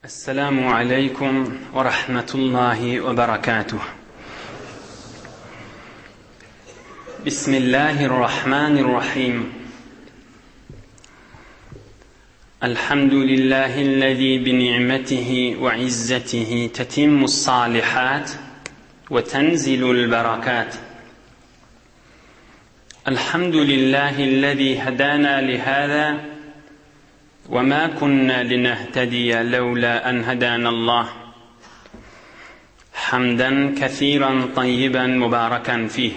Esselamu aleýkum we rahmetullahi we berekatuh. Bismillahirrahmanirrahim. Elhamdülillahi'llezî bi ni'metihi we izzetihi tetimmus salihat we tenzilul berekat. Elhamdülillahi'llezî hedâna lihâzâ وما كنا لنهتدي لولا أن هدانا الله حمدا كثيرا طيبا مباركا فيه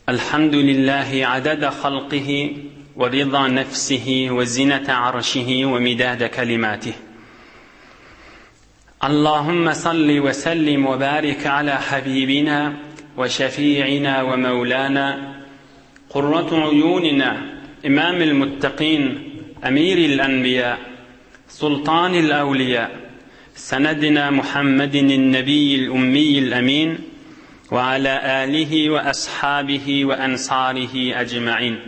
الحمد لله عدد خلقه ورضا نفسه وزنة عرشه ومداد كلماته اللهم صل وسلم وبارك على حبيبنا وشفيعنا ومولانا قرة عيوننا إمام المتقين أمير الأنبياء سلطان الأولياء سندنا محمد النبي الأمي الأمين وعلى آله وأصحابه وأنصاره أجمعين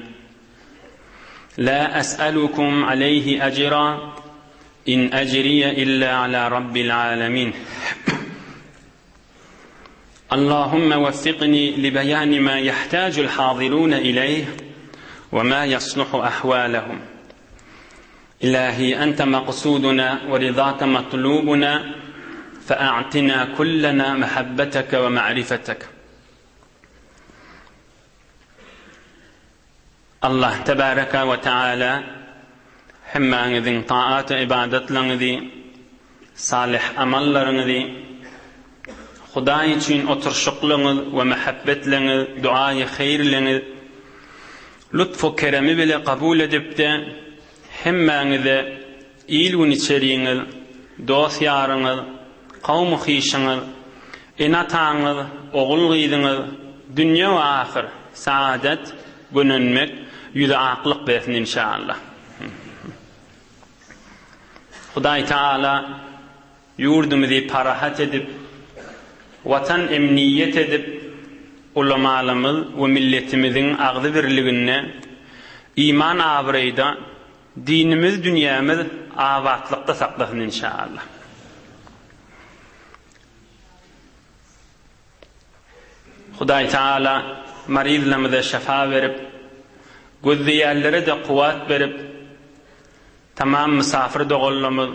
لا أسألكم عليه أجرا إن أجري إلا على رب العالمين اللهم وفقني لبيان ما يحتاج الحاضرون إليه وما يصلح أحوالهم إلهي أنت مقصودنا ورضاك مطلوبنا فأعطنا كلنا محبتك ومعرفتك Allah tebaraka we taala hemmäňiziň taat-u-ybadatlaryňyzy, salyh amallaryňyzy, Hudaý üçin oturyşyklygyňyz we mähebbetligiňiz, duaýy heýrligiňiz lutf-u keremi bile kabul edip-de, hemmäňize il-gün içeriňiz, dost-ýaryňyz, kowum-u-hyşyňyz, ene-ataňyz, ogul-gyzyňyz, dünýe we ahyr, saadet, gönenmek, ýüze aklyk bersin inşaallah. Hudaý Taala ýurdumyzy parahat edip, Watan emniýet edip, ulamalarymyz we milletimiziň agzybirliginde, iman abraýda, Dinimiz dünýämiz abatlykda saklasyn inşallah. Hudaý Taala maryzlarymyza şefa berip, gözleýänlere-de kuwwat berip, tamam mysafyr doganlarymyz,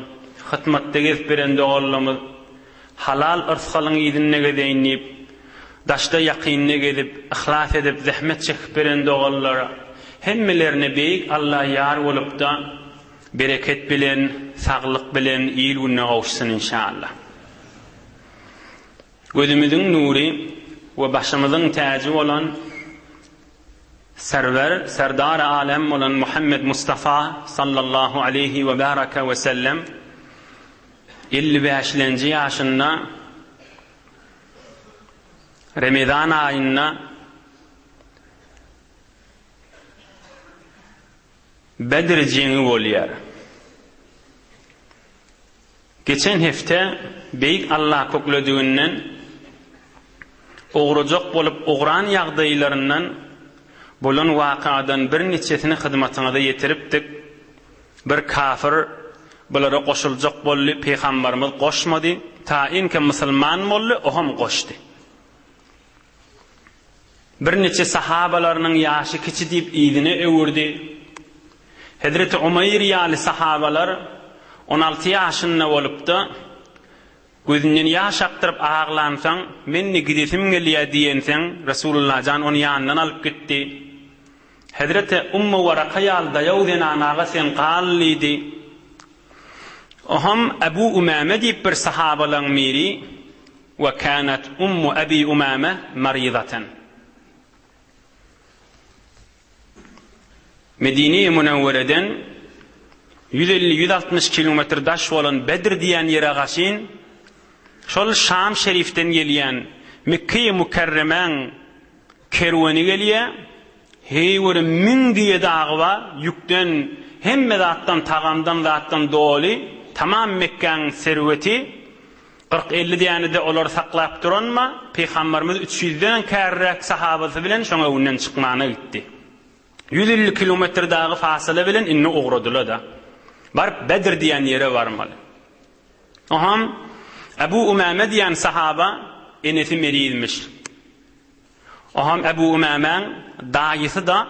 hytmatda gezip beren doganlarymyz, halal yrsgalyň yzynda gezeýin diýip, daşda ýakynda gezip, yhlas edip zähmet çekip beren doganlara, hemmelerine Beýik Alla ýar bolupda, bereket bilen, saglyk bilen il-gününe gowuşsyn inşallah. Gözümiziň nury we başymyzyň täji bolan Serwer, Serdar-y Alem bolan Muhammed Mustafa sallallahu aleýhi we baraka we sellem 55-lenji ýaşynda Remezan aýynda Bedr jeňi bolýar. Geçen hepde Beýik Alla köklediginden ugrajak bolup ugran ýagdaýlaryndan bolan wakadan birniçesini hyzmatyňyza ýetiripdik. Bir kafir bulara goşuljak boldy, Pygambarymyz goşmady, tainki musulman boldy, ohem goşdy. Birniçe sahabalarynyň ýaşy kiçi diýip yzyna öwürdi. Hezreti Umaýr ýaly sahabalar 16 ýaşynda bolupda, gözünden ýaş akdyryp aglansoň, Men-de gidesim gelýär diýenseň, Resulullah jan ony ýanyndan alyp gitdi. Hezreti Ummu Waraka ýaly daýaw zenanaga sen gal diýdi. Oham Ebu Umame diýip bir sahabalaryň biri, We kanat ummu Ebi Umame maridaten. Medine-i Münewwereden 150-160 kilometr daş bolan Bedr diýen ýere gaşyn, şol Şam şerifden gelýän Mekge-i Mükerremäň kerweni gelýär. Heý göre müň düýe dagy bar, ýükden, hemme zatdan, tagamdan, zatdan doly, tamam Mekgäň serweti. 40-50 dänede olary saklap duranma, Pygamberimiz üç ýüzdenem kärräk sahabasy bilen şoň öňünden çykmana gitdi. 150 kilometr dagy fasyla bilen indi ugradylar-da. Baryp Bedr diýen ýere barmaly. Oham Ebu Umäme diýen sahaba enesi merizmiş. Oham Ebu Umämäň daýysy-da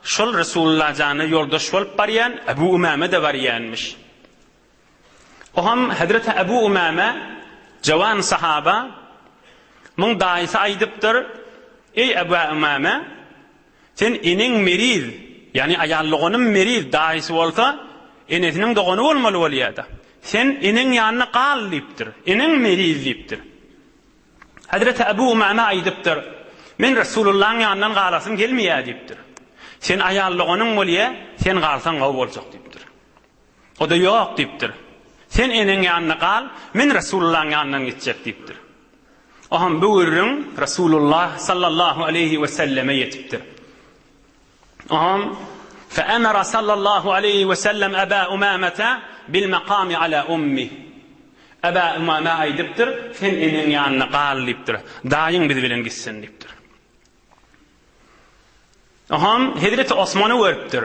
şol Resulullah jana ýoldaş bolup barýan Ebu Umäme-de barýanmyş. Oham Hezreti Ebu Umäme jawan sahaba muň daýysy aýdypdyr, Eý Ebu Umäme, sen eneň meriz, ýagny aýal doganym meriz, daýysy bolsa enesiniň dogany bolmaly bolýada. Sen eneň ýanynda gal diýipdir. Eneň meriz diýipdir. Hezreti Ebu Umame aýdypdyr, Men Resulullahyň ýanyndan galasym gelmeýär diýipdir. Sen aýal doganyň bolýa, sen galsaň gowy boljak diýipdir. O-da ýok diýipdir. Sen eneň ýanynda gal, men Resulullahyň ýanyndan gitjek diýipdir. Oham bu gürrüň Resulullah sallallahu aleýhi we selleme ýetipdir. Oham Feemera sallallahu aleýhi we sellem Eba Umamete bil makami ala ummi. Eba Umame aýdypdyr, sen eneň ýanynda gal diýipdir. Daýyň biz bilen gitsin diýipdir. Oham Hezreti Osmany görüpdir.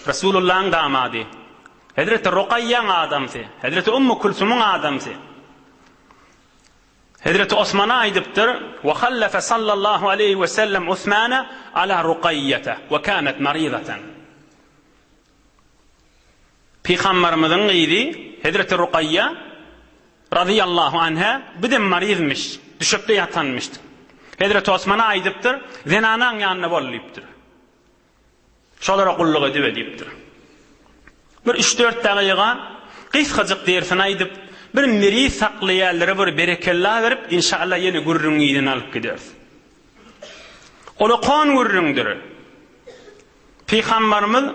Resulullahyň damady. Hezreti Rukaýýaň adamsy, Hezreti Ummu Kulsumyň adamsy. Hezreti Osmana aýdypdyr, Wa hallafa sallallahu aleýhi we sellem Usmana ala Rukaýýata we kanat maridatan. Pygambarymyzyň gyzy Hezreti Rukaýýa razyýallahu anha birden maryzmyş, düşekde ýatanmyş. Hezreti Osmana aýdypdyr, Zenanaň ýanynda bol diýipdir. Şolara gulluk edibe diýipdir. Bir üç-dört dagyga gysgajyk dersini aýdyp, bir meriz saklaýanlara bir berekella berip, inşallah ýene gürrüňiň yzyny alyp gideris. Ol okan gürrüňdir. Pygambarymyz,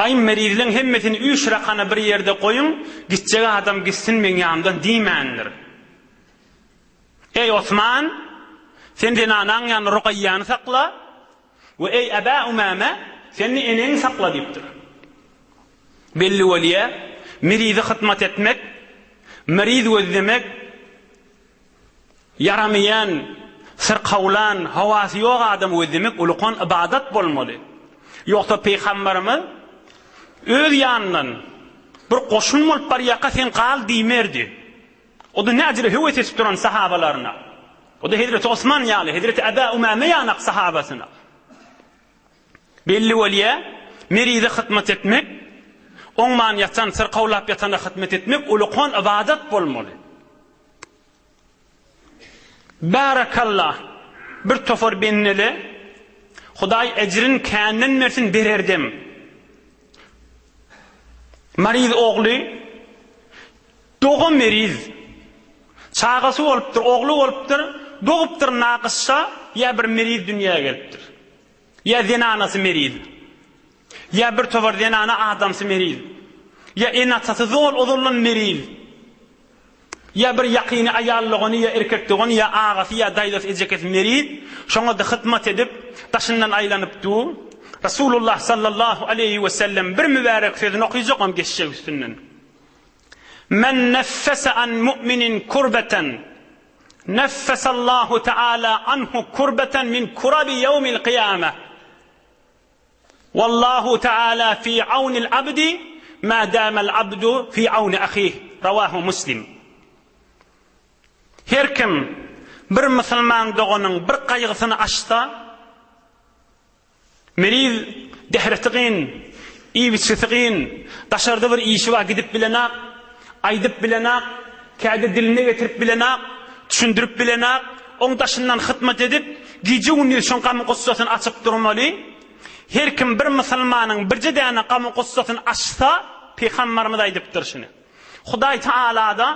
Aý, merizleň hemmesini üç rakana bir ýerde goýuň, gitjek adam gitsin meň ýanymdan diýmändir. Eý, Osman, sen zenanaň ýanynda Rugaýýany sakla we eý, Aba Umame, sen-de eneňi sakla diýipdir. Belli bolýar, merize hyzmat etmek, meriz gözlemek, Ýaramaýan, syrkawlan, howasy ýok adamy gözlemek ulukan ybadat bolmaly. Ýogsa pygamberimiz öz ýanyndan bir goşun bolup barýarka sen gal diýmerdi. O-da näjele höwes edip duran sahabalaryna. O-da hezreti Osman ýaly, hezreti Aba Umame ýanak sahabasyna. Belli bolýar, merize hyzmat etmek, oňman ýatan, syrkawlap ýatana hyzmat etmek ulukan ybadat bolmaly. Barakallah bir topar bendele Hudaý ejrin känden bersin bererdem. Maryz ogly doga meriz. Çagasy bolupdyr, ogly bolupdyr, dogupdyr nakyssa ýa bir meriz dünýä gelipdir. Ýa zenanasy meriz. Ýa bir topar zenana adamsy meriz. Ýa ene-atasy zol ozaldan meriz. Ýa bir ýakyny aýal dogany ýa erkek dogany ýa agasy ýa daýzasy ejekesi meriz, şoňa-da hyzmat edip, daşyndan aýlanyp dur. Resulullah sallallahu aleýhi we sellem bir mübärek sözüni okyjak hem geçjek üstünden. Men neffese an mu'minin kurbeten, neffesallahu teala anhu kurbeten min kurabi ýewmil kyýame. Wallahu teala fi awnil abdi ma damal abdu fi awni ahih. Rawahu Muslim. Her kim bir musulman doganyň bir gaýgysyny açsa, meriz dehreti kyn, iýip-içgisi kyn, daşarda bir işi bar gidip bilenak, aýdyp bilenak, käde diline getirip bilenak, düşündirip bilenak, oň daşyndan hytmat edip, gije-gündiz şoň gamy-gussasyny açyp durmaly. Her kim bir musulmanyň birje däne gamy-gussasyny açsa, Pygambarymyz aýdypdyr şuny. Hudaý Taala-da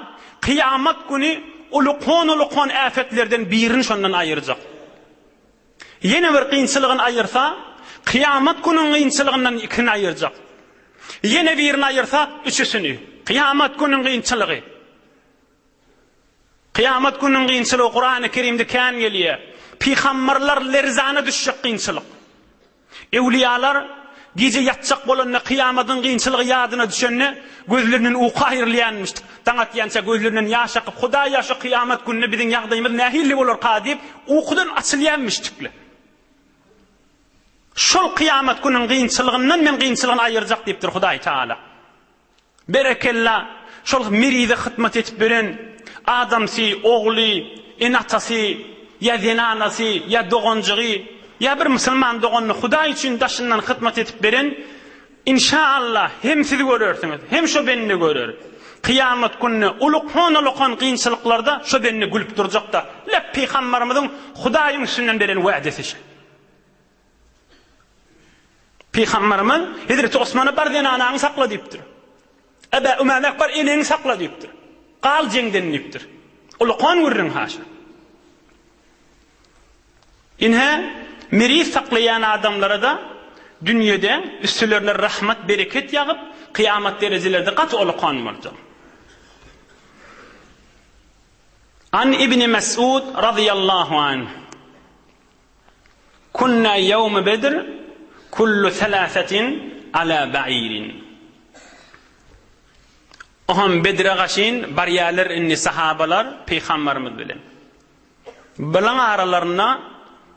kyýamat güni ulukon-ulukon äpetlerden birini şondan aýyrjak. Ýene bir kynçylygyny aýyrsa, kyýamat günüň kynçylygyndan ikini aýyrjak. Ýene birini aýyrsa, üçüsini. Kyýamat günüň kynçylygy. Kyýamat günüň kynçylygy Kurany Kerimde kän gelýär. Pygamberler lerzana düşjek kynçylyk. Öwlüýalar gije ýatjak bolanda kyýamadyň kynçylygy ýadyna düşende gözlerinden uky aýrylýanmyş. Daň atýança gözlerinden ýaş akyp, Hudaýa şu kyýamat gününde biziň ýagdaýymyz nähili bolarka diýip ukudan açylýanmyşdyklar. Şol kyýamat günüň kynçylygyndan men kynçylygyny aýyrjak diýipdir Hudaý Tagala. Berekella, şol merize hytmat etip beren adamsy, ogly, ene-atasy, ýa zenanasy, ýa doganjygy, ýa bir musulman doganyny Hudaý üçin daşyndan hytmat etip beren, inşa-Allah, hem siz görersiňiz, hem şo bende görer. Kyýamat gününe ulukhan-ulukan kynçylyklarda şo bende gülüp durjak-da. Lep pygambarymyzyň Hudaýyň üstünden beren wädesi şe. Pygamberimiz Hezreti Osmana bar zenanaňy sakla diýipdir. Ebe Ümämek bar eneňi sakla diýipdir. Gal jeňden diýipdir. Ulukan gürrüň haşa. Ine, meriz saklaýan adamlara-da dünýede üstülerine rahmat, bereket ýagyp, kyýamat derejelerde gaty ulukan boljak. An Ibn Mesud razyýallahu anh. Kunna ýewme Bedr kullu selasetin ala ba'irin. Oham Bedre gaşyn barýarlar indi sahabalar Pygambarymyz bilen. Bulaň aralarynda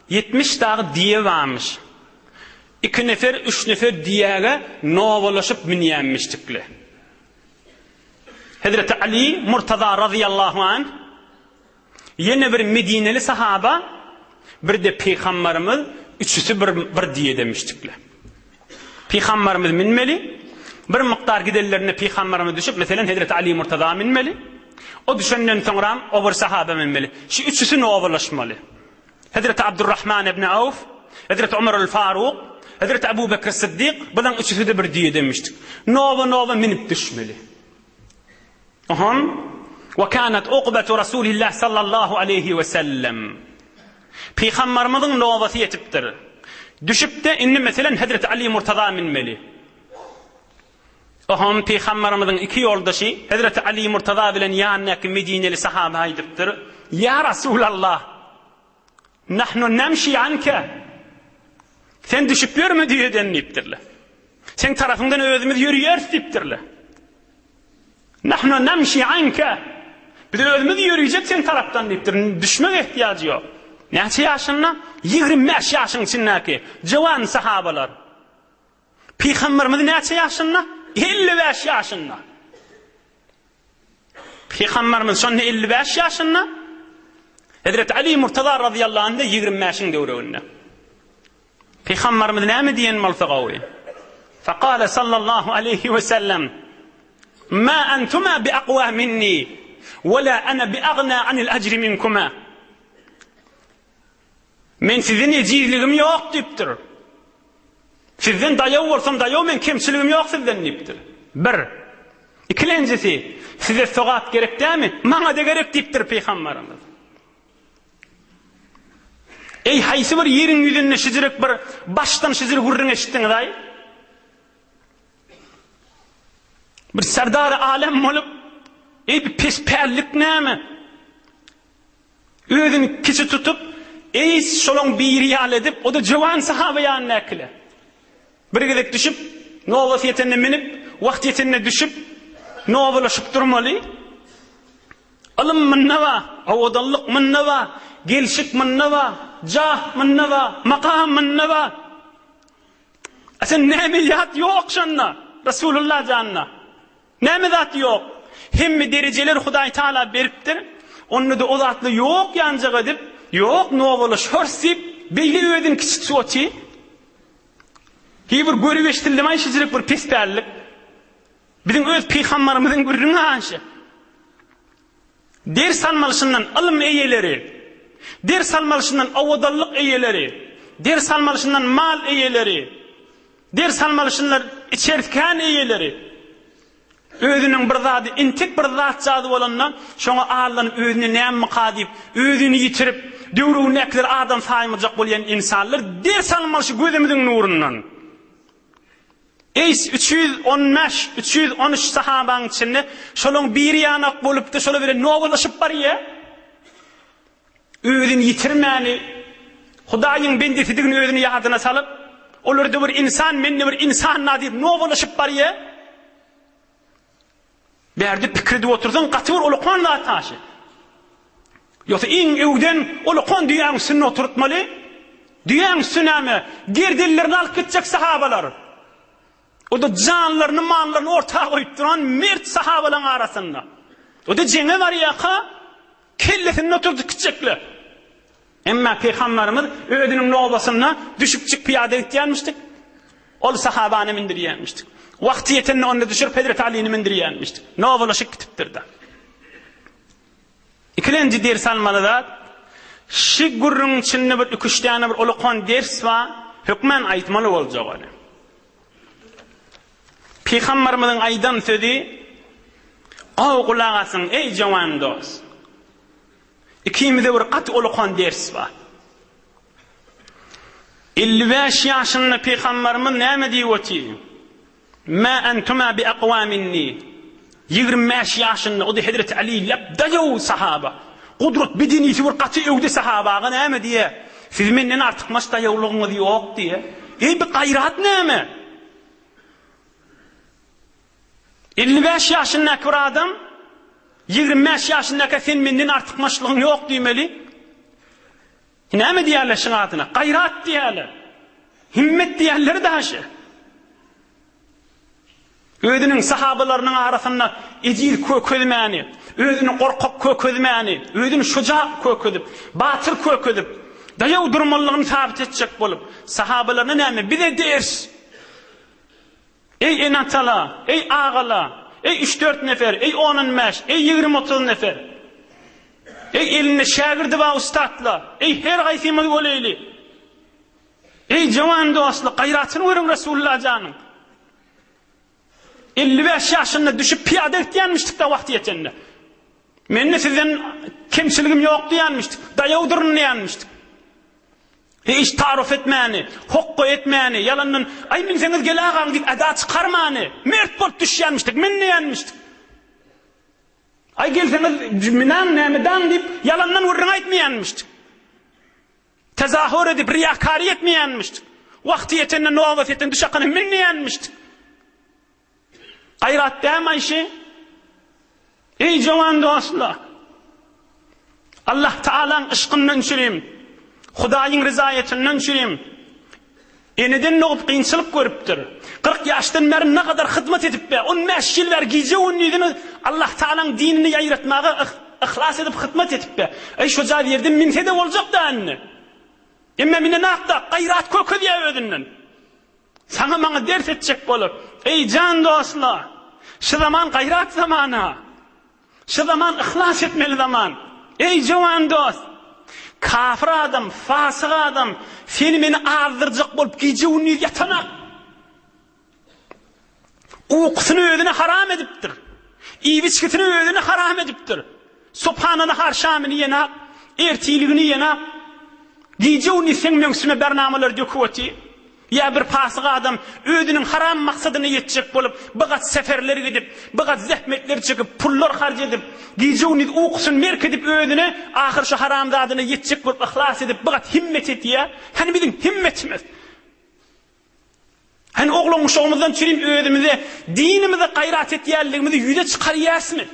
70 dagy diýe barmyş. Iki nefer, üç nefer diýäge nowalaşyp münýänmişdikle. Hezreti Ali Murtaza razyýallahu anh Ýene bir medineli sahaba, bir-de pygambarymyz üçüsi bir bir diýe demişdikler. Pygambarymyz münmeli, bir mukdar gidenlerinde pygambarymyz düşüp, meselem, Hezreti Ali Murtaza münmeli. O düşenden soňram o bir sahaba münmeli. Şu üçüsi nowalaşmaly. Hezreti Abdurrahman ibn Awf, Hezreti Omar el-Faruk, Hezreti Abu Bekr Siddik, bulaň üçüsi-de bir diýe demişdik. Nowa-nowa münüp düşmeli. Oňam, Wa kanat ukbatu Rasulillah sallallahu aleýhi we sellem. Pygambarymyzyň nobasy ýetipdir. Düşüpde indi meselen Hezreti Ali Murtaza münmeli. Oňam pygambarymyzyň iki ýoldaşy Hezreti Ali Murtaza bilen ýanyndaky medineli sahaba aýdypdyr, Ýa Rasulallah! Nahnu namşi anke. Sen düşüp ýörme düýeden diýipdirler. Seň tarapyňdan özümiz ýörýäris diýipdirler. Nahnu namşi anke. Biz özümiz ýörüjek seň tarapdan diýipdir. Düşmek ehtiýajy ýok. Näçe ýaşynda? 25 ýaşyň içindäki jawan sahabalar. Pygamberimiz näçe ýaşynda? 55 ýaşynda. Pygamberimiz şonda 55 ýaşynda, Hezreti Ali Murtaza razyýallahu anh-da 25-iň döwreginde. Pygamberimiz näme diýen bolsa gowy? Fekale sallallahu aleýhi we sellem, Ma antuma bi aqwa minni, we la ana bi agna anil ajri minkuma. Men sizden ejizligim ýok diýipdir. Sizden daýaw bolsam daýaw men kemçiligim ýok sizden diýipdir. Bir. Ikilenjisi, size sogap gerek dämi? Maňa-da gerek diýipdir pygambarymyz. Eý haýsy bir ýeriň ýüzünde şijirek bir başdan şijir gürrüň eşitdiňiz-aý? Bir serdary alem bolup, eý bir pes pällik näme? Özüni kiçi tutup, eý, şolaň biri ýaly edip, o-da jöwan sahaba ýanyndakylar. Bir gezek düşüp, nobaty ýetende münüp, wagty ýetende düşüp, nobalaşyp durmaly. Ylym munda bar, owadanlyk munda bar, gelşik munda bar, jah munda bar, makam munda bar. A sen näme ýat ýok şonda, Resulullah janda. Näme zat ýok? Hemme derejeleri Hudaý Taala beripdir. Onda-da o zatlar ýok ýanjak edip, ýok nowalaşarys diýip, beýle özüni kiçiltip otyr. Hiý bir görüp eşidildimi-aý şeýleräk bir pespällik? Biziň öz pygambarymyzyň gürrüňi aşy. Ders almaly şundan ylym eýeleri, ders almaly şundan owadanlyk eýeleri, ders almaly şundan mal eýeleri, ders almaly şundan içerskän eýeleri. Özüniň bir zady, entek bir zatjady bolanda, şoňa aldanyp özüne nämemika diýip, özüni ýitirip, döwregindäkileri adam saýmajak bolýan ynsanlar ders almaly şu gözümiziň nurundan. Eýs, 315, 313 sahabaň içinde şolaň biri ýanak bolupdy, şolar bilen nowalaşyp barýa. Özüni ýitirmäni, Hudaýyň bendesidigini özüni ýadyna salyp, olar-da bir ynsan, men-de bir ynsan-da diýip nowalaşyp barýa. Bärde pikir edip otursaň gaty bir ulukan zat haşy. Ýogsa iň öwden ulukan düýäň üstünde oturtmaly. Düýäň üstü näme? Gerdenlerini alyp gitjek sahabalar. O-da janlaryny, mallaryny orta goýup duran mert sahabalaryň arasynda. O-da jeňe barýarka, kellesinde oturdy kiçjekler. Emma Pygamberimiz özüniň nobasynda düşüpjik pyýada gitýänmişdik. Ol sahabany mindirýänmişdik. Wagty ýetende onda düşürip Hezreti Alyny mindirýänmişdik. Nobalaşyp gitipdir-de. Ikilenji ders almaly zat, şi gürrüňiň içinde bir iki-üç däne bir ulakan ders bar, hökmän aýtmaly boljak ony. Pygamberimiziň aýdan sözi, Gowy gulak asyň, eý jowan dost! Ikimize bir gaty ulakan ders bar. 55 ýaşynda Pygamberimiz näme diýip otyr? Mä entuma bi akwa minni. 25 ýaşynda o-da Hezreti Ali lap daýaw sahaba. Gudrat bedenisi bir gaty öwde sahabaga näme diýýär? Siz menden artykmaç daýawlygyňyz ýok diýýär. Eý bi gaýrat näme? 55 ýaşyndaky bir adam 25 ýaşyndaka sen menden artykmaçlygyň ýok diýmeli. Näme diýerler şuň adyna? Gaýrat diýerler. Himmet diýerler daşy. Özüniň sahabalarynyň arasynda ejiz kökezmäni, özüni gorkak kökezmäni, özüni şuja kökezip, batyr kökezip, daýaw durmalygyny sabit etjek bolup, sahabalaryna näme bize ders Eý ene-atala, eý agala, eý üç-dört nefer, eý on-on bäş, eý ýigrimi-otuz nefer. Eý elinde şägirdi bar ussatla, eý her haýsymyz boleýli. Eý jowan dostlar, gaýratyny görüň Resulullah janyň. 55 ýaşynda düşüp pyýada gitýänmişdik-de wagty ýetende. Mende sizden kemçiligim ýok diýýänmişdik, daýawdyryn diýýänmişdik. Hiç taaruf etmäni, hokga etmäni, ýalandan Aý münseňiz gel agaň diýip eda çykarmany, mert bolup düşýänmişdik, münýänmişdik. Aý gelseňiz münäň nämedaň diýip ýalandan gürrüň aýtmaýanmyşdyk. Tezahür edip riýakary etmeýänmişdik. Wagty ýetende nobat ýetende düşakana münýänmişdik. Gaýrat dämi Aýşe? Eý jowan dostlar! Allah Taalaň yşkyndan çürim, Hudaýyň ryzaýetyndan çürim. Eneden dogup kynçylyk görüpdir. 40 ýaşdan bäri nagadar hyzmat edip be, 15 ýyl bäri gije-gündizini Allah Taalaň dinini ýaýratmaga yhlas edip hyzmat edip be. Eý şo jaz ýerden minse-de boljak-da indi. Emma minenakda gaýrat kökezýär özünden. Saňa maňa ders etjek bolup, eý jan dostlar, şu zaman gaýrat zamany, şu zaman yhlas etmeli zaman. Eý jowan dost, kafir adam, fasyk adam seni meni azdyrjak bolup gije-gündiz ýatanak. Ukusyny özüne haram edipdir. Iýip-içgisini özüne haram edipdir. Subhana nahar şamyny ýenak, ertirligini ýenak. Gije-gündiz seň meň üstüme bernamalar döküp otyr. Ýa bir pasyk adam özüniň haram maksadyna ýetjek bolup, bigat seferler gidip, bigat zähmetler çekip, pullar harç edip, gije-gündiz ukusyny merk edip özüne, ahyr şu haram zadyna ýetjek bolup yhlas edip, bigat himmet edýär. Hany biziň himmetimiz? Hany oglan-uşagymyzdan çürim özümize, dinimize gaýrat etýänligimizi ýüze çykarýasmy?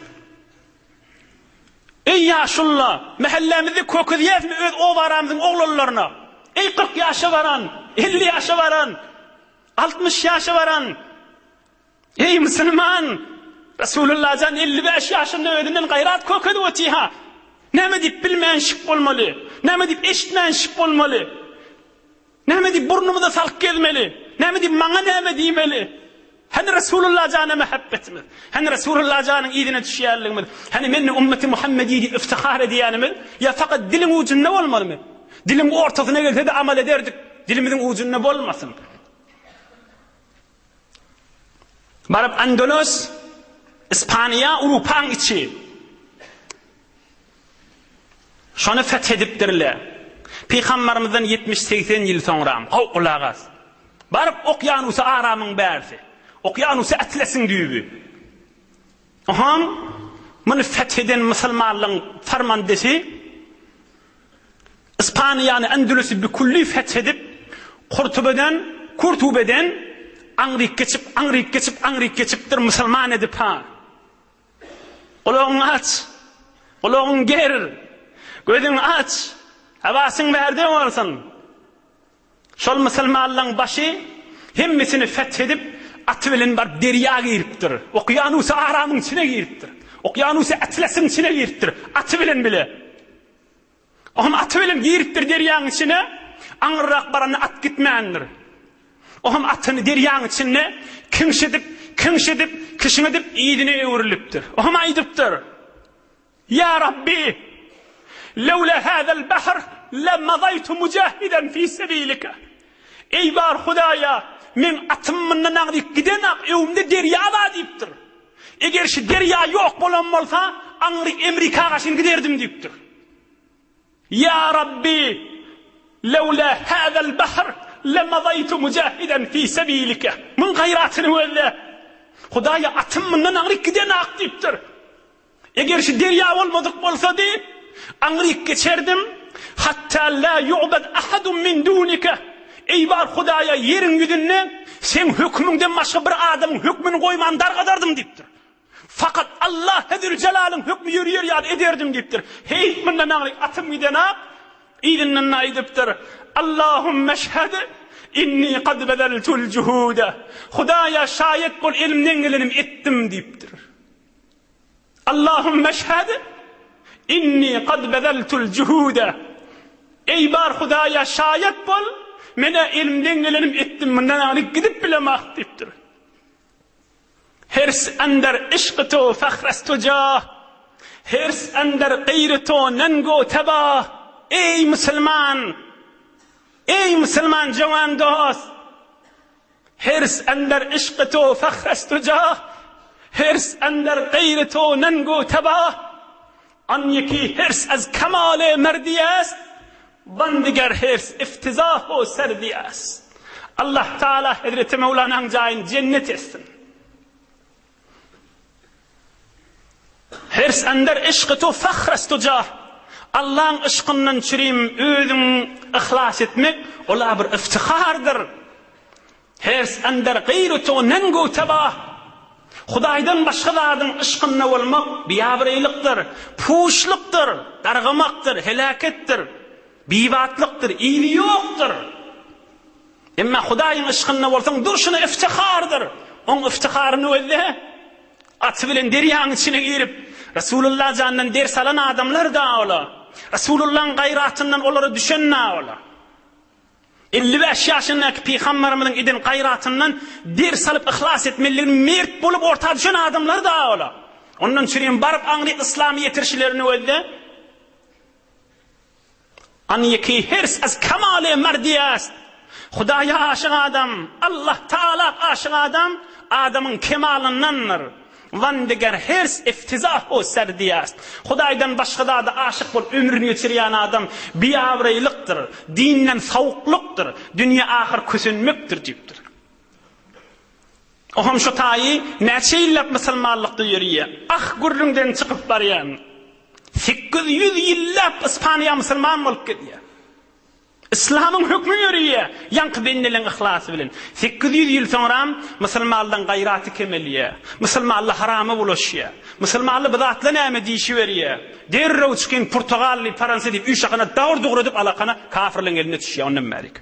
Eý ýaşulla, mähellämizde kökezýäsmi öz obaramyzyň oglanlaryna? Eý 40 ýaşa baran, 50 ýaşa baran, 60 ýaşa baran, eý musulman, Resulullah jan 55 ýaşynda özünden gaýrat kökezip otyha. Näme diýip bilmänşik bolmaly? Näme diýip eşitmänşik bolmaly? Näme diýip burnumyza salyp gezmeli? Näme diýip maňa näme diýmeli? Hany Resulullah jana mähebbetimiz? Hany Resulullah janyň yzyna düşýänligimiz? Hany men ümmeti Muhammedi diýip iftihar edýänimiz? Ýa fakat diliň ujunda bolmalymy? Diliň ortasyna gelse-de amal ederdik. Dilimiziň ujunda bolmasyn. Baryp Andalos, Ispaniýa, Urupaň içi. Şony feth edipdirler. Pygambarymyzdan ýetmiş-segsen ýyl soňram, haw, gulak as! Baryp okýanusy aramyň bärsi, okýanusy Atlesiň düýbi. Oham, muny feth eden musulmanlaryň farmandesi Ispaniýany, Endülüsi bikülli feth edip, Kurtubeden, Kurtubeden aňryk geçip, aňryk geçip, aňryk geçipdir, musulman edip ha. Gulagyňy aç, gulagyňy ger, gözüňi aç, hawasyň bärde bolsun. Şol musulmanlaryň başy hemmesini feth edip, aty bilen baryp derýa giripdir. Okýanusy Aramyň içine giripdir. Okýanusy Atlasyň içine giripdir, aty bilen bile. Ohm aty bilen giripdir derýaň içine, aňyrrak baranda at gitmändir. Ohm atyny derýaň içinde kiňşidip, kiňşidip, kişňedip yzyna öwrülipdir. Ohm aýdypdyr, Ýa Rabbi, lewle hazel bahr le mazaýtu mujahiden fi sebilike. Eý bar Hudaýa, meň atym mundan aňryk gidenak, öňümde derýa bar diýipdir. Eger şu derýa ýok bolan bolsa, aňryk Emrika gaşyn giderdim diýipdir. Ýa Rabbi, lewla hazel bahr lemazaýtu mujahiden fi sebilike. Muň gaýratyny gözle. Hudaýa atym mundan aňryk gidenak diýipdir. Eger şu derýa bolmadyk bolsady, aňryk geçerdim, Hatda la yu'bad ahadun min dunike. Eý bar Hudaýa, ýeriň ýüzünde Seň hökümiňden başga bir adamyň hökmüni goýman dargadardym diýipdir. Fakat Allahy Zülcelalyň hökmi ýörýär ýaly ederdim diýipdir. Heý, mundan aňryk atym gidenak, yzyndan aýdypdyr, Allahummeşhed inni kad bezeltul juhude. Hudaýa şaýat bol elimden gelenimi etdim diýipdir. Allahummeşhed inni kad bezeltul juhude. Eý bar Hudaýa şaýat bol, men-ä elimden gelenim etdim, mundan aňryk gidip bilemok diýipdir. Hirs ender yşky to fahrestu jah, Hirs ender gaýry to nengu tebah. Eý musulman! Eý musulman jowan dost! Hirs ender yşky to fahrestu jah, Hirs ender gaýry to nengu tebah. An ýeki hirs az kemale merdi est, Wan diger hirs iftizahu serdi est. Allah Taala Hezreti Mewlanaň jaýyny jennet etsin. Hirs ender yşky to fahr estu jah. Allaň yşkyndan çürim özüň yhlas etmek, ol-a bir iftihardyr. Hers ender gaýry to nengu tebah. Hudaýdan başga zadyň yşkynda bolmak biabraýlykdyr, puşlukdyr, dargamakdyr, heläketdir, bibatlykdyr, yzy ýokdur. Emma Hudaýyň yşkynda bolsaň durşuna iftihardyr. Oň iftiharyny gözle. Aty bilen derýaň içine girip, Resulullah jandan ders alan adamlar-da ola. Resulullahyň gaýratyndan olara düşen-da ola. 55 ýaşyndaky pygambarymyzyň eden gaýratyndan ders alyp yhlas etmelidigini mert bolup orta düşen adamlar da ola. Ondan çürim baryp aňry yslamy ýetirişlerini gözle. An ýeki hirs az kemale merdi est. Hudaýa aşyk adam, Allah Taala aşyk adam adamyň kemalyndandyr. Wan diger hirs iftizah u serdi est. Hudaýdan başga zada aşyk bolup ömrüni geçirýän adam biabraýlykdyr, dinden sowuklykdyr, dünýe ahyr kösenmekdir diýipdir. Ohm şo taýy näçe ýyllap musulmanlykda ýörýär. Ah gürrüňden çykyp barýan. 800 ýyllap Ispaniýa musulman bolup gelýär. Yslamyň hökmi ýöreýär, ýaňky bendeleň yhlasy bilen. 800 ýyl soňram musulmanlaň gaýraty kemelýär. Musulmanlar harama bulaşýar. Musulmanlar bu zatlar näme diýşiberýär. Derrew çykyň Portugal diýip, Faransa diýip üç-akana dagyr-dugur edip alakana kafirleň eline düşýär ondan bärik.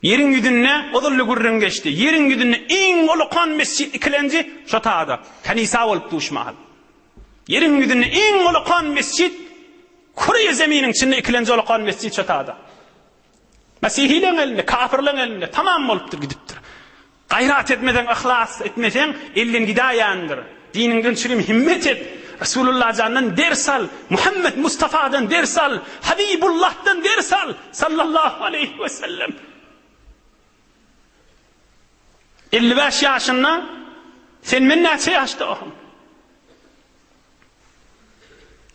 Ýeriň ýüzünde ozal-da gürrüň geçdi. Ýeriň ýüzünde iň ulukan mesjit ikilenji şo tada, kanisa bolup duşmahal. Ýeriň ýüzünde iň ulukan mesjit küreýi zeminiň içinde ikilenji ulukan mesjit şo tada. Mesihileň elinde, kafirleň elinde tamam bolupdyr gidipdir. Gaýrat etmeseň, yhlas etmeseň, elden gidäýendir. Diniňden çürim himmet et. Resulullah jandan ders al. Muhammed Mustafadan ders al. Habibullahdan ders al. Sallallahu aleyhi we sellem. 55 ýaşynda sen men näçe ýaşda ohum?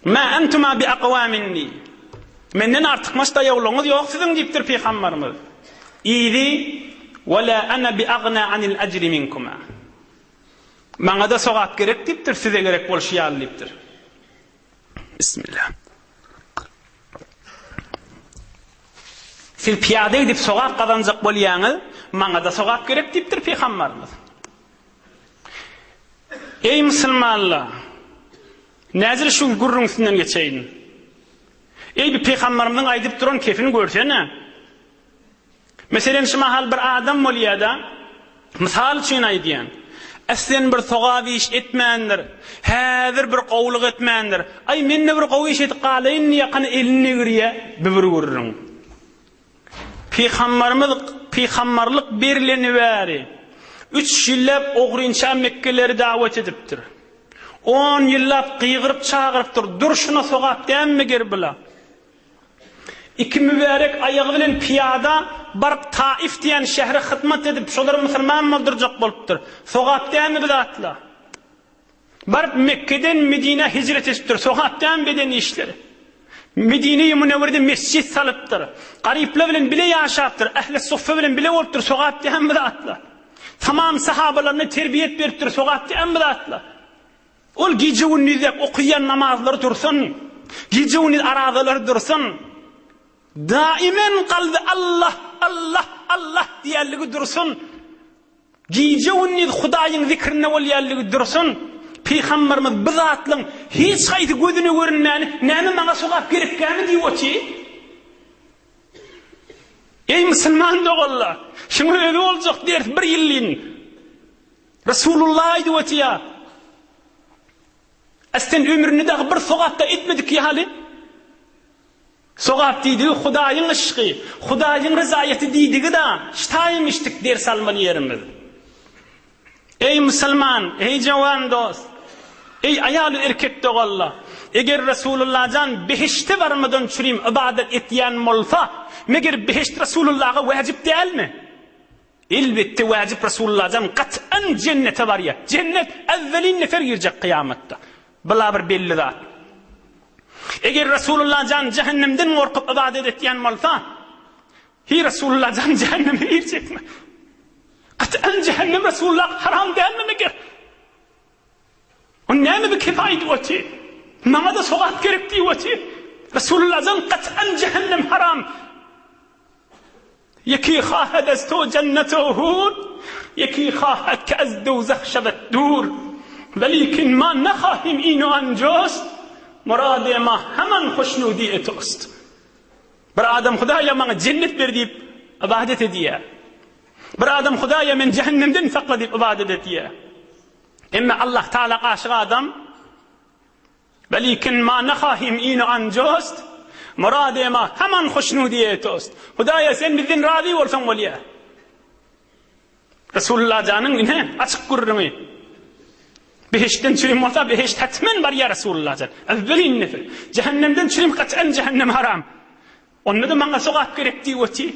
Ma entuma bi aqwa minni. Menden artykmaç daýawlygyňyz ýok siziň diýipdir pygambarymyz. Yzy we la ana bi agna anil ajri minkuma. Maňa-da sogap gerek diýipdir, size gerek bolşy ýaly diýipdir. Bismillah. Siz pyýada gidip sogap gazanjak bolýaňyz, maňa-da sogap gerek diýipdir pygambarymyz. Eý musulmanlar! Näzir şu gürrüň üstünden geçeýin. Eý bir pygambarymyzyň aýdyp duran kefini görsene. Meselem şu mahal bir adam bolýada. Mysal üçin aýdýan. Äslen bir sogap iş etmändir. Häzir bir gowulyk etmändir. Aý, men-de bir gowy iş edip galaýyn diýýär, elini degirýär. Bu bir gürrüň. Pygambarymyz pygambarlyk berileni bäri üç ýyllap ogrynça mekgeleri dawet edipdir. On ýyllap gygyryp çagyrypdyr, Durşuna sogap dälmi meger bula? Iki mübärek aýagy bilen pyýada baryp Taif diýen şähre hyzmat edip, şolary musulman boldurjak bolupdyr. Sogap dälmi bu zatla? Baryp Mekgeden Medinä hijret edipdir. Sogap dälmi beden işleri? Medine-i Münewwerede mesjit salypdyr. Garyplar bilen bile ýaşapdyr. Ähli suffe bilen bile bolupdyr. Sogap dälmi bu zatlar? Tamam sahabalaryna terbiýet beripdir. Sogap dälmi bu zatlar? Ol gije-gündizläp okaýan namazlary dursun. Gije-gündiz arazalary dursun. Daimen kalby Allah, Allah, Allah diýenligi dursun. Gije-gündiz Hudaýyň zikrinde bolýanlygy dursun, Pygamberimiz bu zatlaryň hiç haýsy gözüne görünmäni, näme maňa sogap gerekkämi diýip otyr. Eý musulman doganlar, şuňa özi boljak ders bir ýyllyn. Resulullah aýdyp otýar. Ästen ömründe dagy bir sogap-da etmedik ýaly. Sogap diýdigi Hudaýyň yşky, Hudaýyň ryzaýaty diýdigi-da, ştaýym içdik ders almaly ýerimiz. Eý musulman, eý jowan dost, eý aýal-u erkek doganlar, eger Resulullajan behişde barmadan çürim ybadat etýän bolsa, meger behişt Resulullaga wäjip dälmi? Elbetde wäjip Resulullajan gat'an jennete barýar. Jennet äwwelin nefer girjek kyýamatda. Bula bir belli zat. Eger Resulullajan jähennemden gorkup ybadat etýän bolsa, hi Resulullajan jähenneme girjekmi? Gat'an jähennem Resulullah haram dälmi meger? O näme bir kepe aýdyp otyr? Maňa-da sogap gerek diýip otyr. Resulullajan gat'an jähennem haram. Ýeki hahed ez to jenneto hur, Ýeki hahed ke ez dowzah şewed dur. Welikin ma nahahim inu anjost, Murade ma heman hoşnudi e tost. Bir adam Hudaýa maňa jennet ber diýip ybadat edýär. Bir adam Hudaýa meni jähennemden sakla diýip ybadat edýär. Emme Allah Taala aşyk adam Welikin ma nahahim inu anjost, Murade ma haman hoşnudiye tost. Hudaýa sen bizden razy bolsaň bolýa. Resulullah janyň ine açyk gürrüňi. Behiştden çürim bolsa behişt hetmen barýa Resulullah jan. Evvelin nefer. Cehennemden çürim kat'en cehennem haram. Onda-da maňa sogap gerek diýip otyr.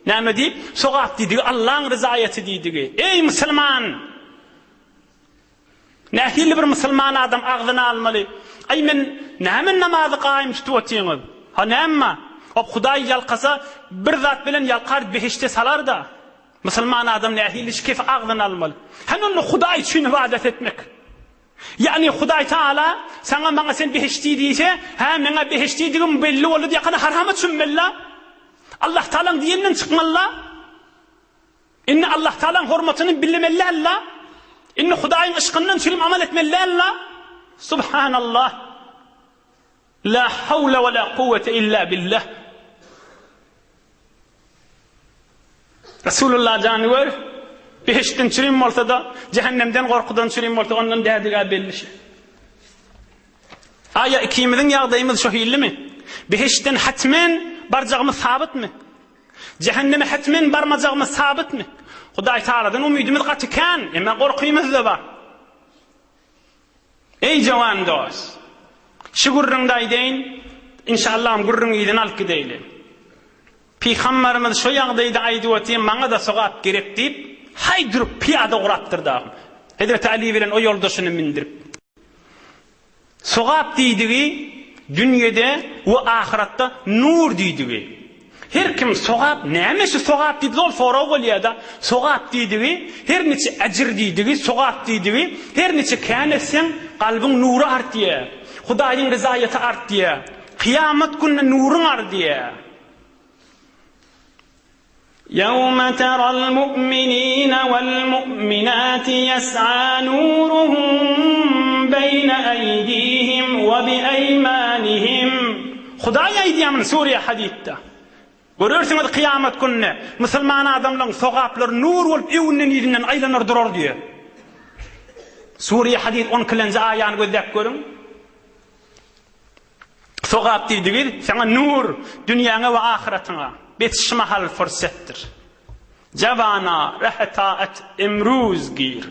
Näme diýip? Sogap diýdigi Allaň ryzaýaty diýdigi. Eý musulman! Nähili bir musulman adam agzyna almaly? Aý men näme namazy gaýym tutup otyňyz? Ha näme? Op Hudaý ýalkasa bir zat bilen ýalkar behişde salar-da. Musulman adam nähili şu kefi agzyna almaly? Hany onda Hudaý üçin ybadat etmek? Ýagny Hudaý Taala saňa maňa sen behişdi diýse, hä meňä behişdidigim belli boldy diýakana harama çümmeli-la. Allah Taalaň diýeninden çykmaly-la. Indi Allah Tagalaň hormatyny bilmeli däl-la. Indi Hudaýyň yşkyndan çürim amal etmeli däl-la. Subhanallah. La hawla we la kuwwete illa billah. Resulullah jany gör, behiştden çürim bolsa-da, cehennemden gorkudan çürim bolsa, ondan dädigä belli şey. Aýa ikimiziň ýagdaýymyz şo hillimi? Behiştden hatmen barjagymyz sabytmy? Jähenneme hetmen barmajagymyz sabytmy? Hudaý Tagaladan umydymyz gaty kän, emma gorkymyz-da bar. Eý jowan dost! Şu gürrüňde aýdaýyn, inşallaham gürrüň yzyny alyp gideýli. Pygambarymyz şo ýagdaýda aýdyp otyr, maňa-da sogap gerek diýip, haý durup pyýada ugrapdyr dagym. Hezreti Ali bilen o ýoldaşyny mündürip. Sogap diýdigi dünýede we ahyratda nur diýdigi. Her kim sogap näme şu sogap diýip zol sorag bolýada. Sogap diýdigi her niçe ejir diýdigi sogap diýdigi her niçe kän etseň kalbyň nury artýa. Hudaýyň ryzaýaty artýa. Kyýamat gününe nuryň ardýa. Ýewme teral mu'minine wal mu'minati ýes'a nuruhum beýne eýdihim we bi eýmanihim. Hudaý aýdýar muny Sure Hadidde. Görersiňiz kyýamat gününde musulman adamlaryň sogaplary nur bolup öňünden yzyndan aýlanar durar diýýär. Sure Hadid on ikilenji aýany gözläp görüň. Sogap diýdigi saňa nur, dünýäňe we ahyratyňa. Bet şu mahal fursatdyr. Jawana rehe taat emruz gir.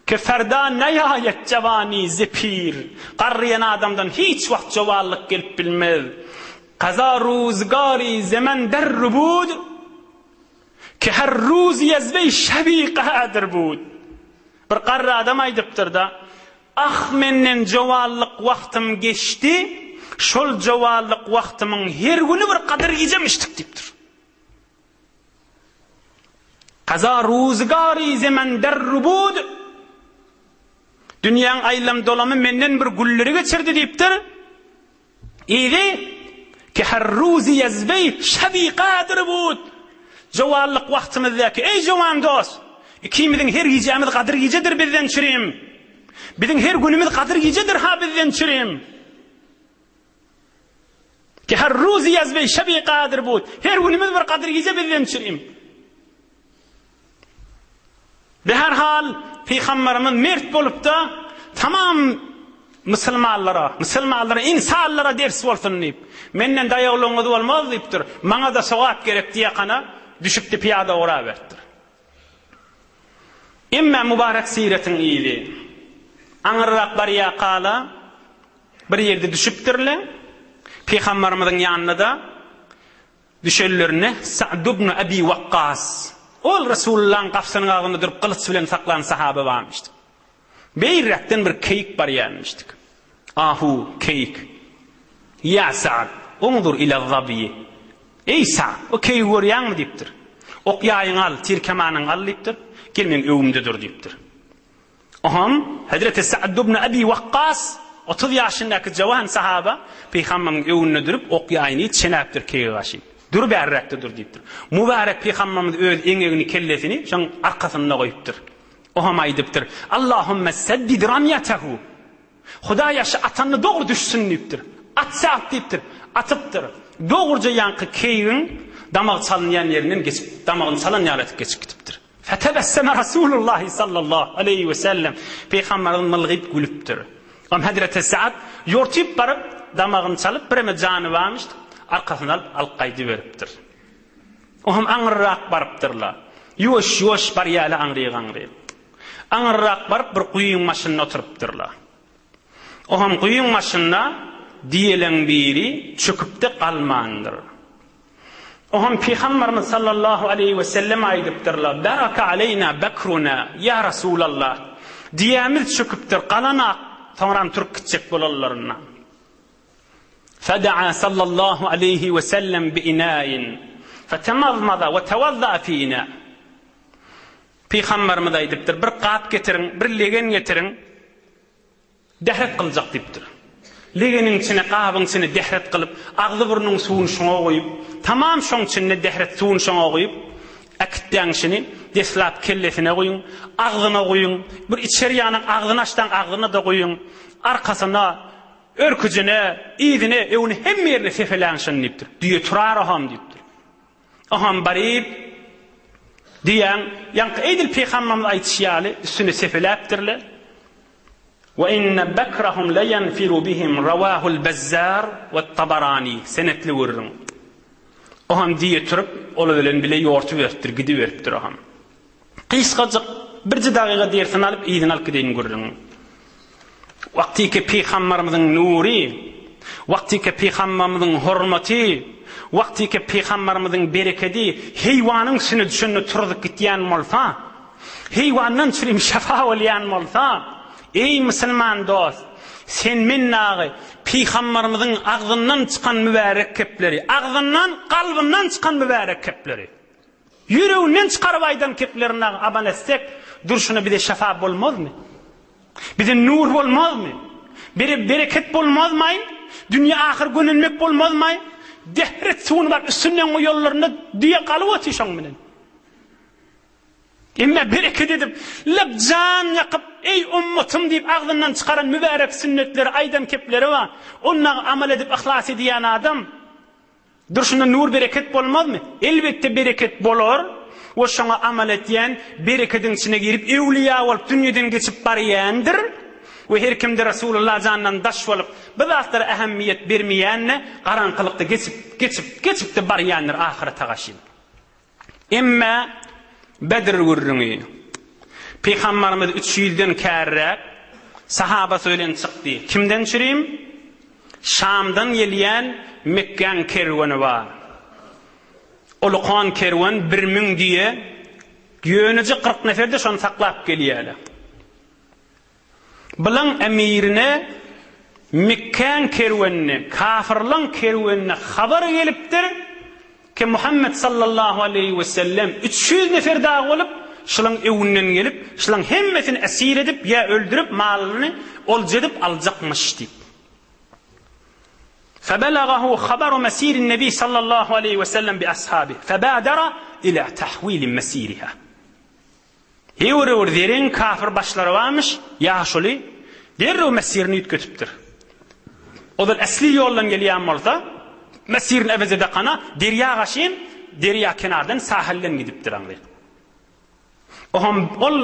Ki ferda neýaýet jawani ze pir. Garryýan adamdan hiç wagt jowanlyk gelip bilmez. Kaza ruzgari zemen der rubud, Ki her ruzi ez wey şebi gadyr bud. Bir garry adam aýdypdyr-da, Ah, menden jowanlyk wagtym geçdi, şol jowanlyk wagtymyň her güni bir gadyr gijemişdik diýipdir. Kaza ruzgari zemen der rubud, Dünýäň aýlam-dolamy menden bir gülleri geçirdi diýipdir. Yzy, Ki her ruzi ýezbeý şebi gadyr bud. Jowanlyk wagtymyzdaky, eý jowan dost! Ikimiziň her gijämiz gadyr gijedir bizden çürim. Biziň her günümiz gadyr gijedir ha bizden çürim. Ki her ruzi ýezbeý şebi gadyr bud. Her günümiz bir gadyr gije bizden çürim. Beherhal, Pygamberimiz mert bolupda, tamam musulmanlara, musulmanlara, ynsanlara ders bolsun diýip, menden daýawlygyňyz bolmaz diýipdir, maňa-da sogap gerek diýekana, düşüpdi pyýada ugraberipdir. Emme mübarek siretiň yzy, aňyrrak barýakala, bir ýerde düşüpdirler, Pygamberimiziň ýanynda-da, Düşenlerinde Sa'd ibn Abi Wakgas, ol Resulullahyň gapysynyň agzynda durup gylyç bilen saklan sahaba barmyşdy. Beýräkden bir keýik barýarmyşdyk. Ahu, keýik! Ýa Sa'd, unzur ila-zabýi. Eý Sa'd, o keýigi görýäňmi diýipdir. Ok ýaýyňy al, tir-kemanyňy al diýipdir. Gel meň öwümde dur diýipdir. Oňam Hezreti Sa'd ibn Abi Wakgas, 30 ýaşyndaky jawan sahaba, Pygamberimiziň öňünde durup, ok-ýaýyny çenäpdir keýige garşy. Dur bärräkde dur diýipdir. Mübärek Pygamberimiz öz eňegini, kellesini şoň arkasynda goýupdyr. Oňam aýdypdyr, Allahümme seddid ramýatehu. Hudaýa şu atanyny dogry düşsün diýipdir. At Sa'd diýipdir. Atypdyr. Dogruja ýaňky keýigiň damagy çalynýan ýerinden geçip, damagyny çalan ýaly edip geçip gidipdir. Fetebesseme Rasulullahi sallallahu aleýhi we sellem, Pygamberimiz mylgyp gülüpdir. Onam Hezreti Sa'd ýortyp baryp, damagyny çalyp, bireme jany barmyş, arkasyny alyp, alyp gaýdyberipdir. Oňam aňyrrak barypdyrlar. Ýuwaş-ýuwaş barýarlar aňryk-aňryk. Aňyrrak baryp bir guýyň başynda oturypdyrlar. Oňam guýyň başynda diýeleň biri çöküp-de galmandyr. Oňam Pygamberimiz sallallahu aleýhi we sellem aýdypdyrlar, Baraka aleýna bekruna, ýa Rasulallah, diýämiz çöküpdir, galanak, soňram turup gitjek bolanlarynda. Fedaa sallallahu aleýhi we sellem bi inain, fetemazmaza we tewazza'a fi ina. Pygamberimiz aýdypdyr, bir gap getiriň, bir legen getiriň, Dähret kyljak diýipdir. Legeniň içine, gabyň içine dähret kylyp, agzy-burnuň suwuny şoňa guýup, tamam şoň içinde dähret suwuny şoňa guýup, äkitdäň şini, deslap kellesine guýuň, agzyna guýuň, bir içer ýanyň agzyny açsaň agzyna-da guýuň, arkasyna, örküjine, yzyna, öňüne hemme ýerine sepeläň şuny diýipdir. Düýe turar oham diýipdir. Oham baryp, düýäň, ýaňky edil pygamberimiz aýdyşy ýaly, üstüne sepeläpdirler. Ve inne bekrahum leyenfiru bihim rawahul Bezzar we Tabarani senetli gürrüň. Oham diýe turup, olar bilen bile ýortuberipdir, gidiberipdir oham. Gysgajyk birje dagyga dersini alyp yzyna alyp gideýin gürrüňi. Wagtyky pygambarymyzyň nury, wagtyky pygambarymyzyň hormaty, wagtyky pygambarymyzyň berekedi heýwanyň üstüne düşende turzup gitýän bolsa, Heýwandan çürim şefa bolýan bolsa, eý musulman dost, sen men dagy Pygambarymyzyň agzyndan çykan mübärek kepleri, agzyndan, kalbyndan çykan mübärek kepleri, ýüreginden çykaryp aýdan keplerini dagy amal etsek, durşuna bize şefa bolmazmy? Bize nur bolmazmy? Bere bereket bolmazmaý? Dünýe ahyr gönenmek bolmazmaý? Dehret suwuny baryp üstünden goýanlarynda düýe galyp otyr şoň bilen. Emma bereket edip, lep jan ýakyp, eý ummatym diýip agzyndan çykaran mübärek sünnetleri, aýdan kepleri bar. Ondagy amal edip yhlas edýän adam. Durşunda nur bereket bolmazmy? Elbetde bereket bolar we şoňa amal etýän berekediň içine girip öwlüýä bolup dünýeden geçip barýandyr we her kimde Resulullah jandan daş bolup bu zatlara ähemmiýet bermeýände garaňkylykda geçip geçip geçipde barýandyr ahyrete gaşyn. Emme Bedr gürrüňi. Pygambarymyz üç ýüzden kärräk sahabasy bilen çykdy. Kimden çürim? Şamdan gelýän Mekgäň kerweni bar. Ulukan kerwen 1000 düýe, ýöneje 40 nefer-de şony saklap gelýärler. Bulaň emirine Mekgäň kerwenine, kafyrlaň kerwenine habar gelipdir, ki Muhammet sallallahu aleýhi we sellem 300 nefer dagy bolup, şulaň öwünden gelip, şulaň hemmesini esir edip ýa öldürip malyny olja edip aljakmyş diýip. Febelagahu habaru mesirin nebi sallallahu aleýhi we sellem bi ashabi, febadara ila tahwili mesiriha. Höwür-höwür zereň kafir başlary barmyş, ýaşuly derrew mesirini üýtgetipdir. Ozal esli ýoldan gelýän bolsa, mesirini ebeze dakana derýa gaşyn, derýa kenardan, sahilden gidipdir aňryk. Oňam ol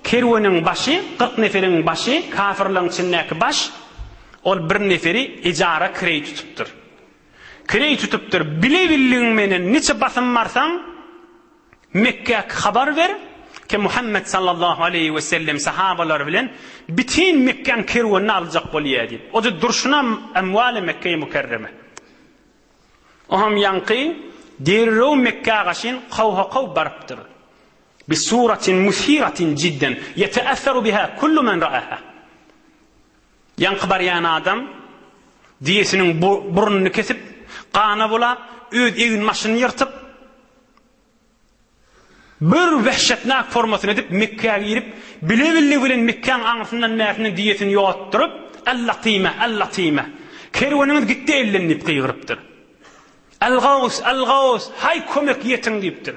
kerweniň başy, 40 neferiň başy, kafirleň içindäki baş, ol bir neferi ejara kireý tutupdyr. Kireý tutupdyr, bile bildigiň menen niçe basym barsaň, Mekgä habar ber, ki Muhammet sallallahu aleýhi we sellem sahabalary bilen bitin Mekgäň kerwenini aljak bolýar diýip. O-da durşuna emwali Mekge-i Mükerreme. Oňam ýaňky derrew Mekgä gaşyn kowha-kow barypdyr. Bi suratin musiratin jidden ýeteesseru biha kullu men ra'aha. Ýaňky barýan adam düýesiniň burnuny kesip, gana bulap, öz egin-başyny ýyrtyp, Bir wehşetnak formasyny edip Mekgä girip, bile-billigi bilen Mekgäň aňyrsyndan bärsinden düýesini ýotduryp, Al-Latyme, Al-Latyme! Kerweniňiz gitdi elden diýip gygyrypdyr. Al-Gaws, Al-Gaws, haý kömek ýetiň diýipdir.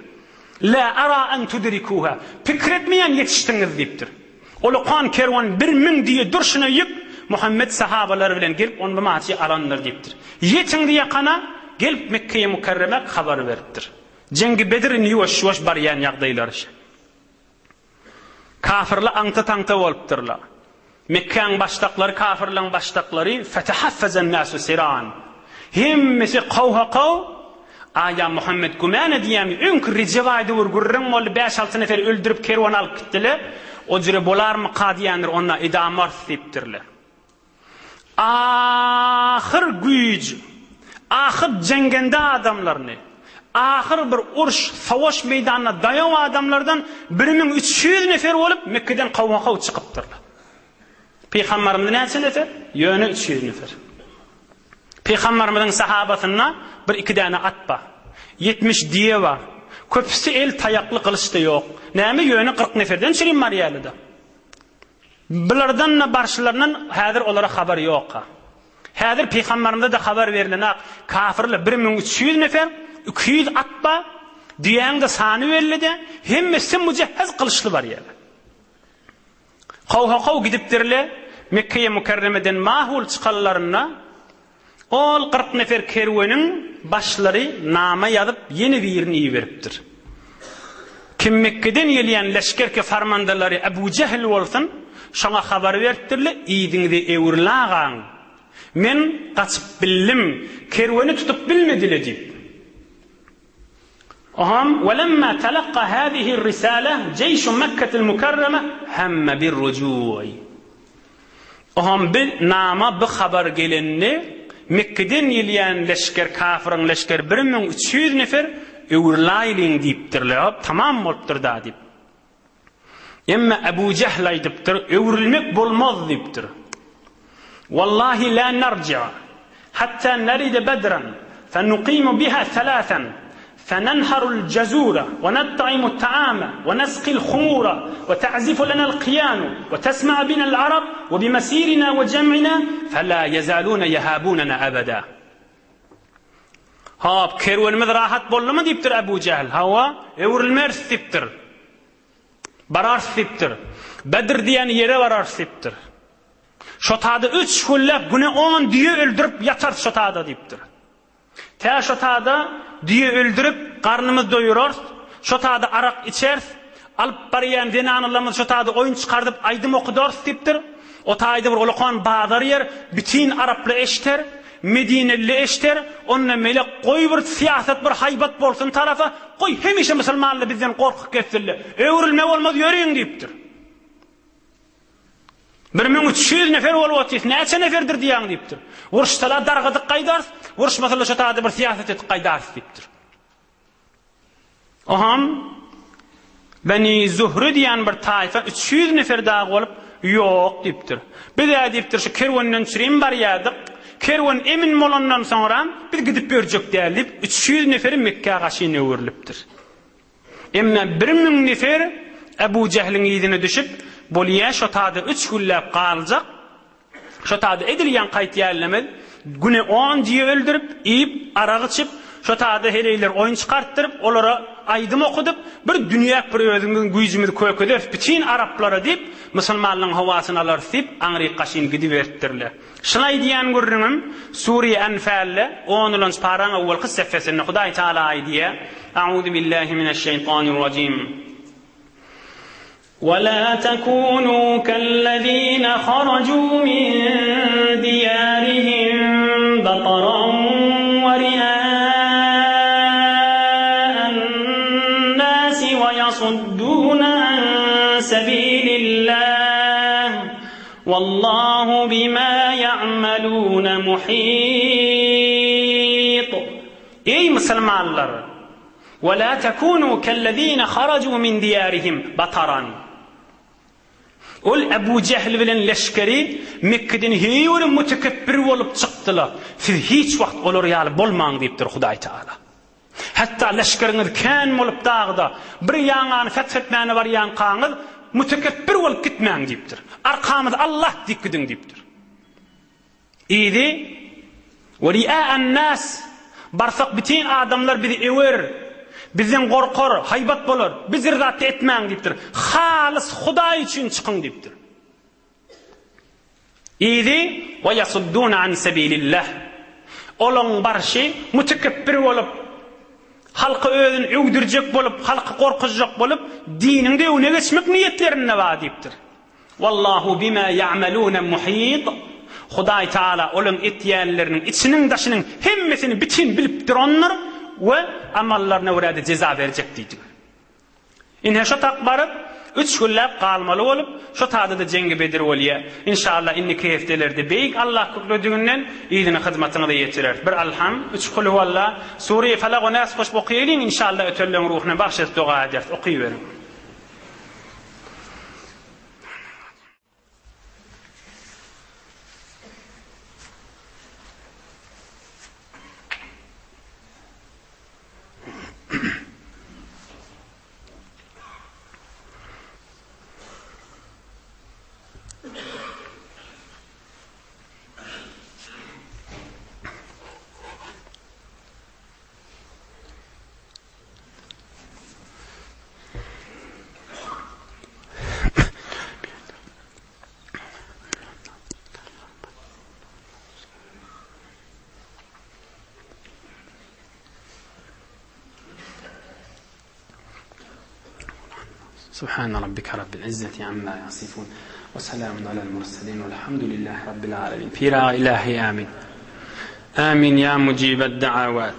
La ara an tudrikuha. Pikir etmeýän ýetişdiňiz diýipdir. Ulukan kerwen 1000 düýe durşuna ýük Muhammet sahabalary bilen gelip ony bu maçy alandyr diýipdir. Ýetiň diýekana gelip Mekgeýe Mükerremä habar beripdir. Jeňgi Bedir indi ýuwaş-ýuwaş barýan ýagdaýlary şe. Kafyrlar aňta-taňta bolupdyrlar. Mekgäň başdaklary, kafyrlaryň başdaklary fetehaffezen-nasu siran. Hemmesi kowha-kow, Aýa Muhammet gümän edýämi? Öňki Rejep aýda bir gürrüň boldy, bäş-alty neferi öldürip kerwen alyp gitdiler. O jüre bolarmyka diýendir, onda edamarys diýipdirler. Ahyr güýç, ahyr jeňgende adamlaryny, ahyr bir uruş, savaş meýdanyna daýaw adamlardan 1300 nefer bolup Mekgeden kowma-kow çykypdyrlar. Pygambarymyz näçe nefer? Ýöne 300 nefer. Pygambarymyzyň sahabasynda bir iki däne at bar. 70 düýe bar. Köpüsi el taýakly gylyç-da ýok. Näme ýöne 40 neferden çürim barýardy-da. Bulardan-da barşylaryndan häzir olara habar ýok-a. Häzir pygambarymyza-da habar berlenak, kafyrlar 1300 nefer, 200 at bar, düýäň-de sany belli-de, hemmesi mujehhez gylyçly barýarlar. Kowha-kow gidipdirler, Mekgeýe Mükerremeden mahul çykanlarynda, Ol 40 nefer kerweniň başlary nama ýazyp ýene birini iberipdir. Kim Mekgeden gelýän leşgerki farmandalary Ebu Jehl bolsun, şoňa habar beripdirle, yzyňyzy öwrülagaň. Men gaçyp bildim, kerweni tutup bilmedile diýip. Oňam, Welemma telakka hazihi risale jeýşu Mekketil Mükerreme hemme birruju'i. Oňam bi nama, bi habar gelende, Mekgeden gelýän leşger, kafyryň leşgeri 1300 nefer, öwrüläýliň diýipdirler. Hop, tamam bolupdyr-da diýip. Emma Ebu Jehl aýdypdyr, Öwrülmek bolmaz diýipdir. Wallahi la narji'a hatta narida Bedran fenuqimu biha thalathan fenenharul jazura we nat'imu ta'ama we nasqil khumura we ta'zifu lana al-qiyanu we tasma'a bina al-arab we bimasirina we jam'ina fela yazaluna yahabunana abada. Hop, kerwenimiz rahat boldumy diýipdir Ebu Jehl. Hawa, öwrülmeris diýipdir. Bararys diýipdir. Bedr diýen ýere bararys diýipdir. Şo tada üç günläp güne on düýe öldürip ýatarys şo tada diýipdir. Tä şo tada düýe öldürip, garnymyz doýurarys, şo tada arak içeris, alyp barýan zenanalarymyz şo tada oýun çykardyp aýdym okudarys diýipdir. O taýda bir ulakan bazar ýer, bütin araply eşder, medineli eşder, onda mele goý bir syýasat bir haýbat bolsun tarapa, goý hemişe musulmanlar bizden gorkup gezsinler. Öwrülme bolmaz ýörüň diýipdir. 1300 nefer bolup otyrys, näçe neferdir diýýäň diýipdir. Uruşsalar dargadyk gaýdarys, uruşmasalar şo taýda bir syýasat edip gaýdarys diýipdir. Oham Beni Zuhri diýen bir taýfa 300 nefer dagy bolup, ýok diýipdir. Biz-ä diýipdir, şu kerwenden çürim barýardyk. Kerwen emin bolandan soňra biz gidip ýörjek däl diýip, 300 neferi Mekgä gaşyn öwrülipdir. Emma 1000 nefer Ebu Jähliň yzyna düşüp, bolýa şo tada üç günläp galjak, Şo tada edil ýaňky aýtýanlarymyz, güne on düýe öldürip, iýip, arak içip, şo tada heleýler oýun çykartdyryp, olara aýdym okudyp, bir dünýäk bir özümiziň güýjümizi kökederis bütin araplara diýip, musulmanlaryň howasyny alarys diýip, aňryk gaşyn gidiberipdirler. Şul aýdýan gürrüňim Sure Enfalde onulanjy paraň owalky sefesinde Hudaý Taala aýdýar, Auzubillahi mineşşeýtanirrajim. وَلَا تَكُونُوا كَالَّذِينَ خَرَجُوا مِن دِيَارِهِم بَطَرًا وَرِئَاءَ النَّاسِ وَيَصُدُّونَ عَن سَبِيلِ اللَّهِ وَاللَّهُ بِمَا يَعْمَلُونَ مُحِيطٌ Eý musulmanlar! Ve la tekunu kellezine haraju min diýarihim bataran. Ol Ebu Jehl bilen leşgeri Mekgeden heý bir mütekepbir bolup çykdylar. Siz hiç wagt olar ýaly bolmaň diýipdir Hudaý Taala. Hatda leşgeriňiz kän bolup dagda bir ýaňany feth etmäne barýankaňyz mütekepbir bolup gitmäň diýipdir. Arkamyz Allah diýip gidiň diýipdir. Yzy, Ve ri'a'an-nas, barsak bütin adamlar bizi öwer, bizden gorkar, haýbat bolar, biz bir zat-da etmäň diýipdir. Halys Hudaý üçin çykyň diýipdir. Yzy, Ve yasudduna an sebilillah, olaň barşy mütekepbir bolup, halka özüni öwdürjek bolup, halky gorkuzjak bolup, diniň döwüne geçmek niýetlerinde bar diýipdir. Wallahu bima ya'maluna muhit. Hudaý Taala olaň etýänleriniň içiniň-daşynyň hemmesini bitin bilip durandyr we amallaryna görä-de jeza berjek diýdi. Ine şo tak baryp, üç günläp galmaly bolup, şo tada-da Jeňgi Bedir bolýar. Inşallah indiki hepdelerde Beýik Allah köklediginden yzyny hyzmatyňyza ýetireris. Bir Alham, üç Kulhuwalla, Sure-i Falak we Nas goşup okaýalyň, inşallah ötenleň ruhuna bagş edip doga ederis. Okyberiň. Subhana rabbika rabbil izzati amma yasifun we selamun alel murselin velhamdülillahi rabbil alemin. Pir aga ilahi amin. Amin ya mujibed da'awat.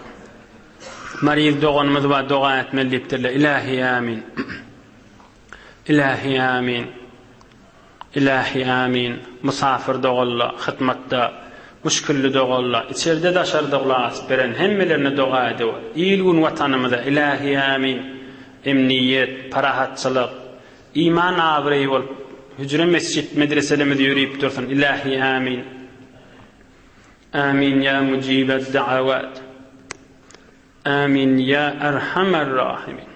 Maryz doganymyz bar doga etmeli diýipdirler. Ilahi amin. Ilahi amin. Ilahi amin. Musafir doganla hytmatda muşkilli doganla içerde daşarda gulak asyp beren hemmelerine doga ediw. Il gün watanymyza ilahi amin. Emniýet, parahatçylyk, iman abraýy bolup hüjre mesjit medreselerimiz ýörüp dursun. Ilahi amin. Amin ya mujibed da'awat. Amin ya erhamer rahimin.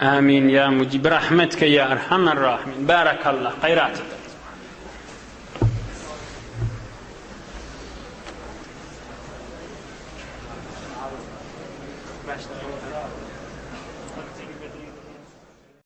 Amin ya mujib rahmetke ya erhamer rahimin. Barakallah. Gaýrat ediň.